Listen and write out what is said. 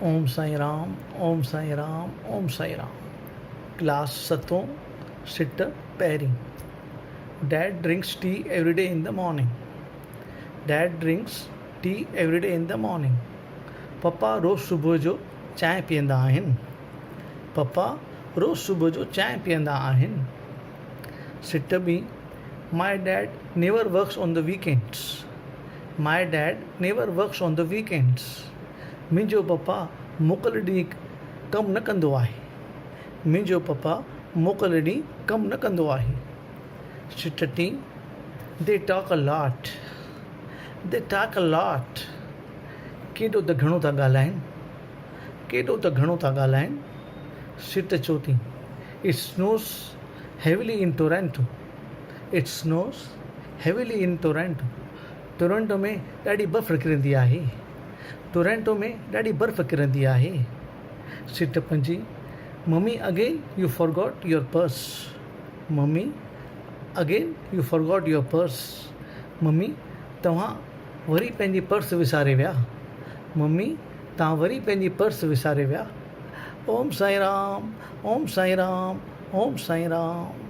اوم سائين رام اوم سائين رام اوم سائين رام ڪلاس ستون سٽ پهرين dad drinks tea every day in the morning dad drinks tea every day in the morning papa روز صبح جو چانهه پيئندا آهن پپا روز صبح جو چانهه پيئندا آهن سٽ ٻي my dad never works on the weekends my dad never works on the weekends منهنجو پپا موڪل ڏينهن ڪم نه ڪندو آهي. منهنجو پپا موڪل ڏينهن ڪم نه ڪندو آهي. سٽ ٽين، They talk a lot. They talk a lot. ڪيڏو ته گهڻو ٿا ڳالهائين. ڪيڏو ته گهڻو ٿا ڳالهائين. سٽ چوٿين، It snows heavily in Toronto. It snows heavily in Toronto. Toronto ۾ ڏاڍي برف ڪرندي آهي. ٽورنٽو ۾ ڏاڍي برف ڪرندي آهي. سٽ پنجين، mummy again you forgot your purse. Mummy again you forgot your purse. Mummy توهان وري پنهنجي پرس وساري ويا. ممي توهان وري پنهنجي پرس وساري ويا. اوم سائين رام اوم سائين رام اوم سائين رام.